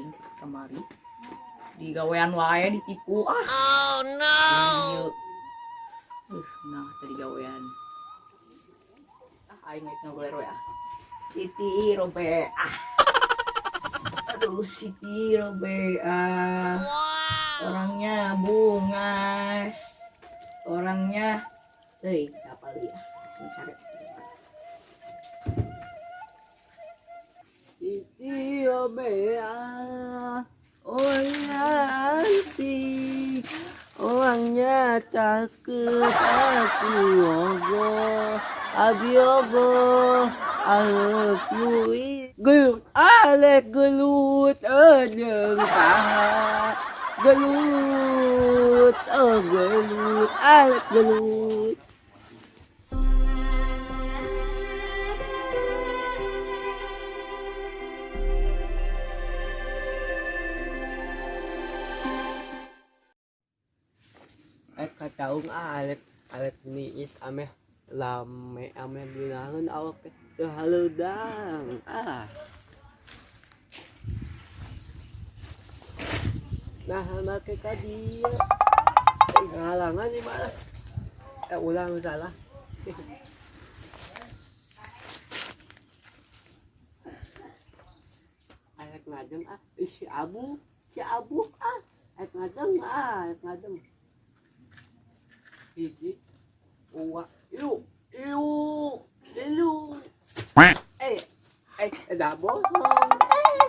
Aing kamari digawean wae ditipu ah. Oh no. Nah tadi gawean. Ah, aing rek ngagoler we ah. Siti Robe ah. Aduh, Siti Robe ah. Orangnya bungas. Orangnya euy, apa deui ah, sing sare. Siti Robe ah. Orangnya antik, orangnya cakep, aku ogo, abi ogo, I love you. Gelut, alek gelut, ejeng paha, gelut, oh gelut, alek gelut. Kataung ah alek alek niis ameh lame ameh geunaheun awak teh teu haleudang ah. Nah make ka dieu. Ngahalangan ieu mah. Ulang salah. Arek ngadeng ah, ih si Abu ah, arek ngadeng ah, arek ngadeng. Hiji, dua, ilu, ilu, ilu. Eh, eh, dah bohong.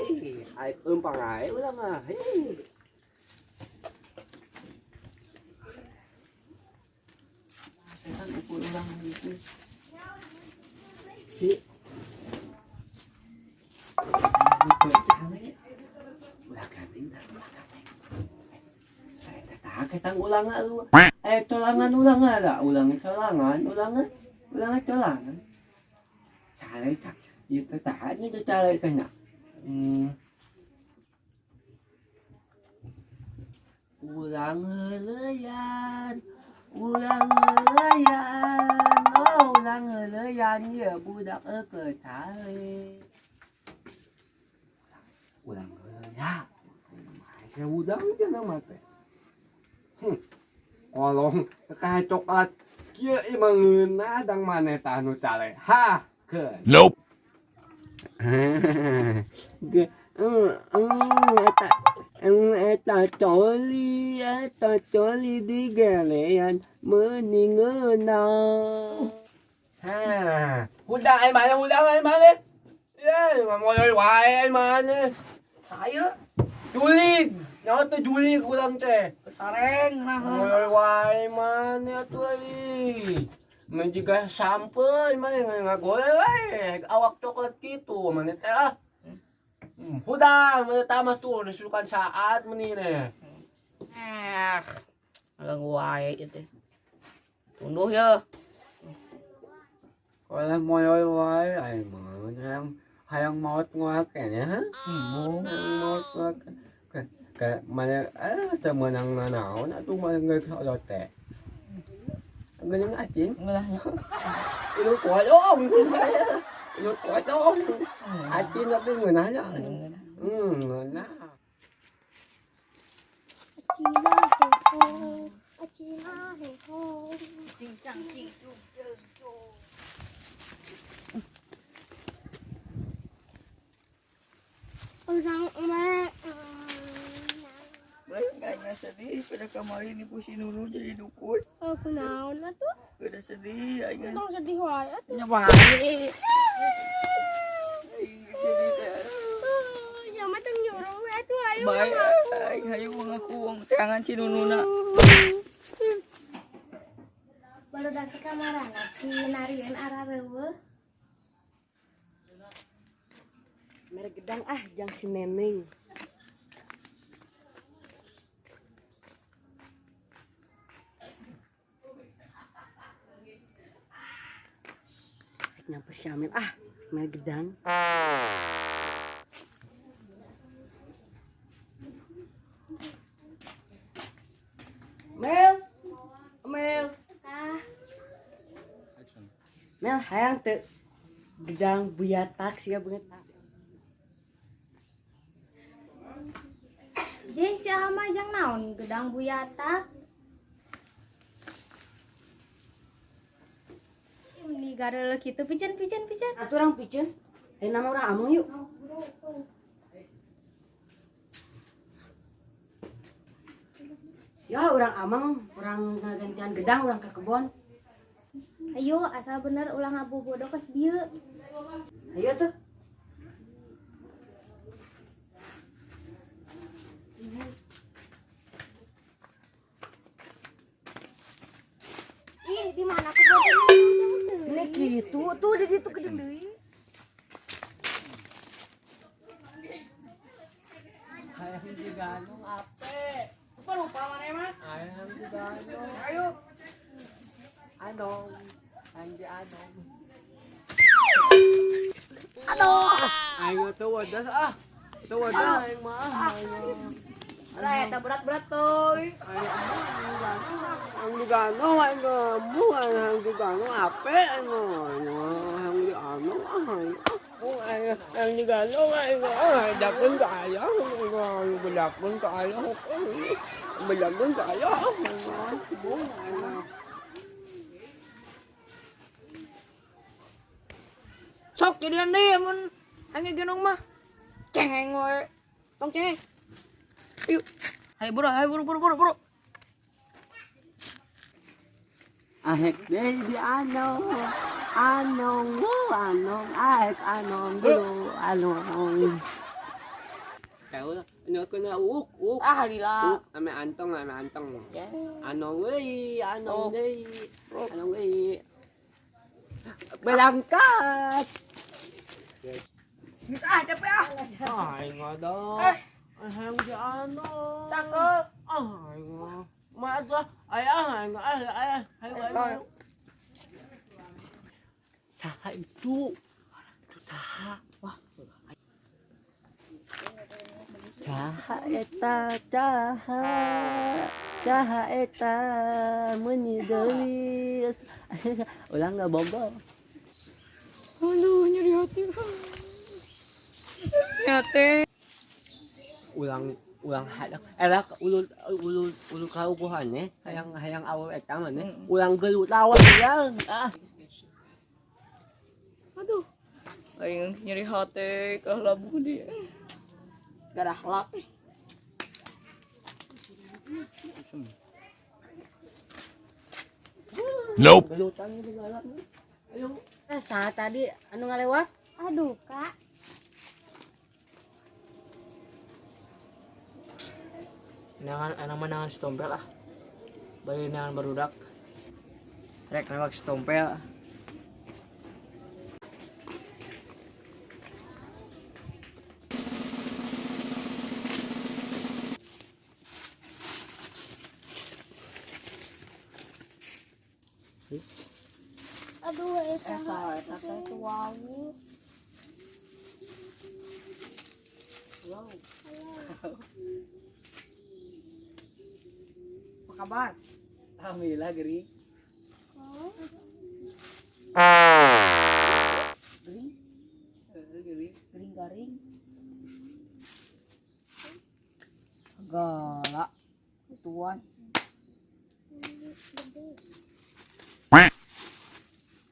Eh, arek eumpang ae ulah mah. Hei. Setan ukur urang gitu. Si. Ulah gandeng, ulah gandeng. Eh, tah ulang lu. Eh, tolangan ulang lah, ulang tolangan, ulangan, ulangan tolangan. Salah sak. Ieu teh tah nya teh salah teh nya. Ulang heuleuyan, ulang heuleuyan, oh ulang heuleuyan ieu budak eukeut cale. Ulang heuleuyan. Saya udang cenah mah teh. Kolong kayak coklat kieu ieu mah ngeunah dang maneh tah nu cale. Ha, keun. Nope. Ge, eta, eta coli digelean meuni ngeunah. Ha, hudang ai maneh, hudang ai maneh. Ye, ngamoyoy wae ai maneh. Saya Julig, nyawa teh julig urang teh. Sareng nah. Ngamoyoy wae maneh atuh euy. Mun jiga sampeun maneh ngagoleh wae awak coklat kitu maneh teh ah. Hudang maneh tamah tuh disurukan saat meuni teh. Eh, ganggu wae ieu teh. Tunduh ye. Kalau moyoy wae ai mah hayang hayang maot ngoak keneh ha. Hayang maot ngoak. Ke mana teu meunang nanaon atuh mah geus kolot teh. Geuning acing. Ngelah nya. Ieu kodong. Ieu kodong. Acing tapi ngeunah nya. Ngeunah. Acina ho ho, acina ho ho. Cing cang cing cung cung cung. Urang mah. Lain kayaknya sedih pada kemarin nipu si Nunu jadi dukun. Oh, kunaon atuh? Udah sedih aing. Tong sedih wae atuh. Nya wae. Aing sedih teh. Oh, sia mah tong nyuruh we atuh ayo. Bae aing hayu ngaku wong teangan si Nununa. Baru datang kamarana si narieun arareueuh. Mere gedang ah jang si Neneng. Nyampe si Amel ah, mere gedang. Mel, Mel. Ah. Mel hayang teu gedang buyatak sia beungeut. Jeng si Ahmad jang naon gedang buyata. Ini gareuleuh kitu piceun piceun piceun. Atuh urang piceun. Ayeuna mah urang ameng yuk. Ya urang ameng, urang ngagantian gedang urang ke kebon. Ayo asal bener ulah ngabobodo kos bieu. Ayo tuh. Ih, di mana kebon? Ini kitu tuh di ditu geuning deui. Hayang diganong ape. Lupa mana mah? Hayang diganong. Ayo. Anong. Andi anong. Aduh. Ayo tuh wadas ah. Tuh wadas aing mah. Ayo. Lah eta berat-berat tuh. Ang diganong aing ngamu ang diganong ape aing ang diganong ah. Ang diganong aing ah dakon kaayo ang balakon kaayo balakon kaayo. Sok jadian deui mun angin genong mah. Cengeng we. Tong cengeng. Yuk. Hayo buru, hayo buru buru buru buru. Ahek baby anong anong anong ahek anong bro anong. Kaya ano ko na uk uk. Ah lila. Uk ame antong ame antong. Ya. Anong euy anong Oh. deui anong euy. Berangkat. Geus ah capek ah. Ay nga daw. Eh. Ay di ano. Cakep. Ay nga. Maata ay ay nga ay ay ay ay. Saha itu? Itu saha? Wah. Saha eta saha. Saha eta meuni geulis. Ulah ngabogo. Aduh, nyeri hati. Hati. Ulang ulang hadang elak ulul ulul ulul kauguhan eh hayang hayang awal eta mah eh ulang gelut lawan ulang ah. Aduh. Aing nyeri hati kalah dia. Garah lap. Nope. Gelutan gitu galak. Ayo. Saha tadi anu ngalewat? Aduh, Kak. Nangan anak manangan si tompel ah. Bari nangan barudak. Rek newak si tompel. Aduh, eta Esa eta teh tuh wau. Apa kabar? Alhamdulillah gering. Gering, Gering. gering garing. Galak. Tuan.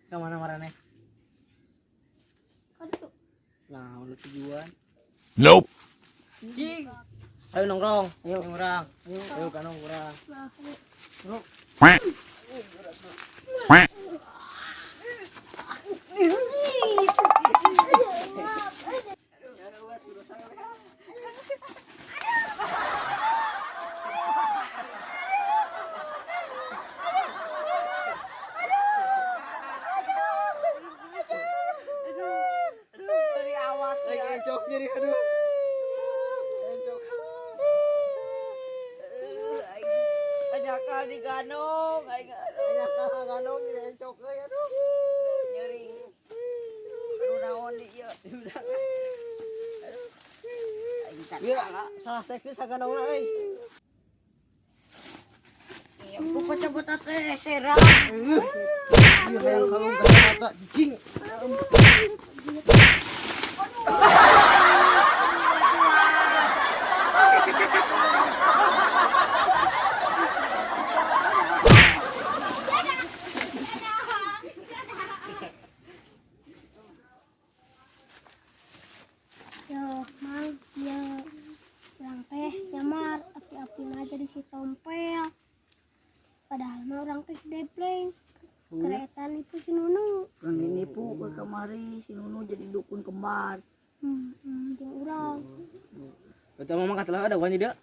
Kemana marane? Aduh. Nah, udah tujuan. Nope. Cing. Ayo nongkrong. Ayo urang. Ayo, ayo kanong urang. Aing encok nyeri aduh. Encok. Anyakal diganong, aing Anyakal ganong nyeri encok euy aduh. nyeri. Aduh naon di ieu. Aing Ieu salah teknis saganongna euy. Buka cabut teh serang. Ieu hayang kalung kacamata cicing. Aduh. si Nunu jadi dukun kembar. Jeung urang. Betul mama katelah ada wan tidak?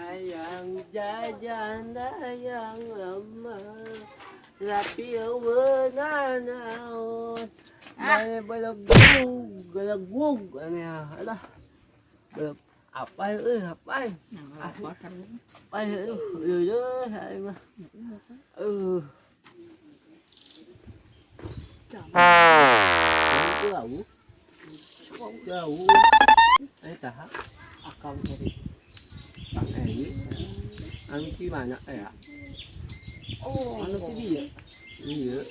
Ayang jajan ayang lama tapi naon mana balagug galagug aneh alah balag apa apa apa aing mah jauh jauh tah akang tadi anu di mana ya? Oh, anu di dia. Iya.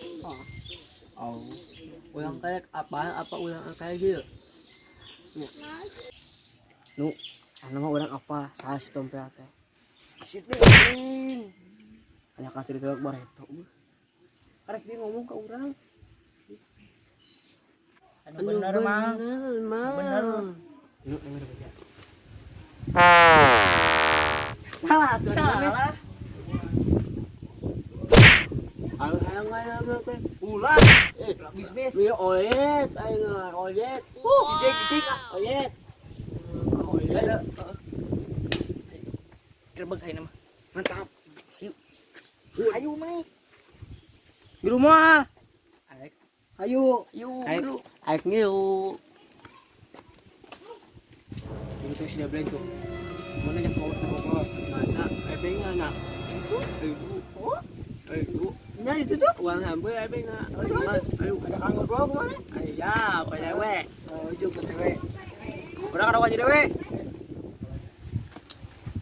Oh. Ulang kayak apa? Apa ulang kayak gitu? Ya. Nu, anu mah urang apa? Salah si tompel teh. Si teh. Aya ka cerita bareto. Karek dia ngomong ke urang. Anu bener mah. Bener. Nu, emang udah baca. Salah tuh. Salah. Ulah. Bisnis. Iya oyet, aing oyet. Cicing, Oyet. Oyet. Gerbek ayeuna mah. Mantap. Ayo. Ayo mah. Di rumah. Ayo. Ayo, Ayo. bro. Aing ngilu. Itu sudah beli tuh. Mana yang kau kau Mana? Ebeng anak. Ibu. Ibu. Nya itu tuh. Uang ambil ebeng anak. Ayo. Ada kang ngobrol kemana? Ayo, PDW. Oh, itu PTW. Urang ada wajib dewe.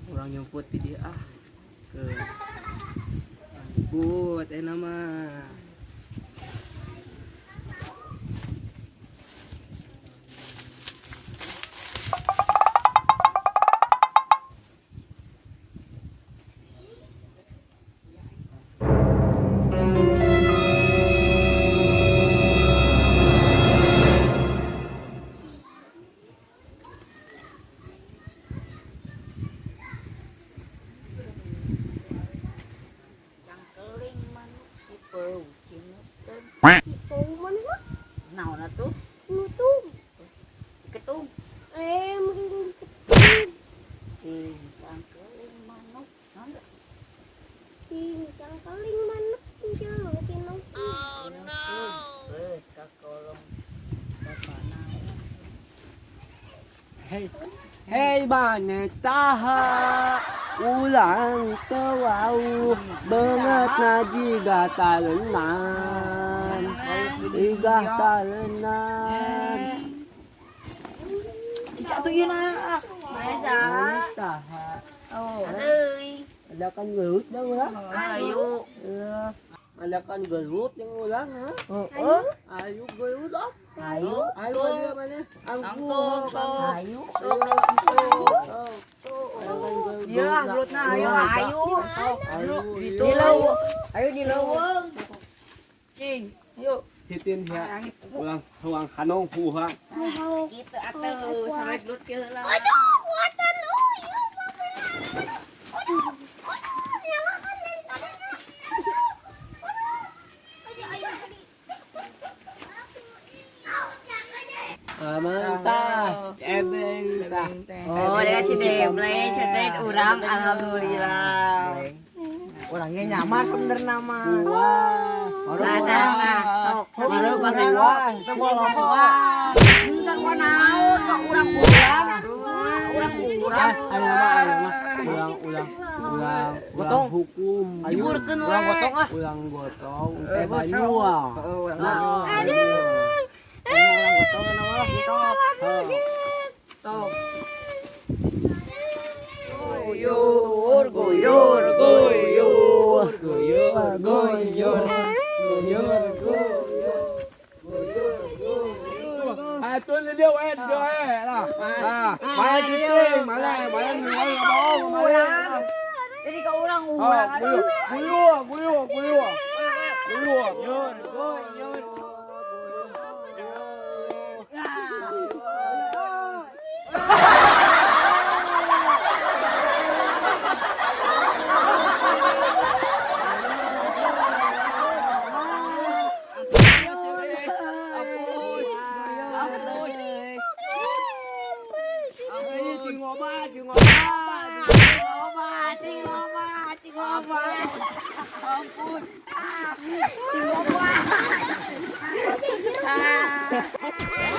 Urang nyumput di dia ah. Ke. Nyumput enak mah. Cangkeling manuk cipeu cinuteun. Cipau mana mah? Naon atuh? Nutung. Ketug. Mungkin ketug. Cing cangkeling manuk. Naon teh? Cing cangkeling manuk jeung cinuteun. Oh no. Terus ka kolong bapana. Hei, hei manetaha ulang tewau banget najiga talenan iga talenan Jatuh ieu na. Masa? manetaha Oh. Aduh. ada kan gelut dah ulang Ayo. iya ada kan gelut yang ulang ha Oh. ayo gelut oh Ayo. ayo dia mana angkung Ayo. Iya, gelutna ayo. Ayo. ayo Di leuweung. Ayo di leuweung. Cing, ayo. hitin ya ulang ulang hanong huang Gitu atuh sampai gelut ke heula. Aduh, kuatan iya bapak. Aduh, aduh, nyalakan dari tadi. Aduh, aduh, ayo, ayo. Mantap, ebeng tah. Oh, dia si Deble, cetet urang alhamdulillah. Orangnya nyamar sebenarnya mah. Wah, Lah, lah, lah, sok. baru baru wah. Kita bolong. Wah, sarua naon ka urang-urang. Urang-urang. Ayo mah, ayo mah, ulang ulang ulang ulang hukum. Ayo, Liburkeun urang we. gotong ah. Ulang gotong, teh banyu ah. Heeh, urang Nah, gotong. aduh. Urang gotong na mah lah. Sok. Guyur, guyur, guyur. Guyur, guyur, guyur, guyur. Atuh dia weh, dia weh lah. Ah, malah kiting, malah malah malah malah. Jadi ka urang urang. Guyur, guyur, guyur, guyur. Guyur, Guyur, guyur. Cing opat. Cing opat, cing opat, cing opat. Ampun. Cing opat. Ah.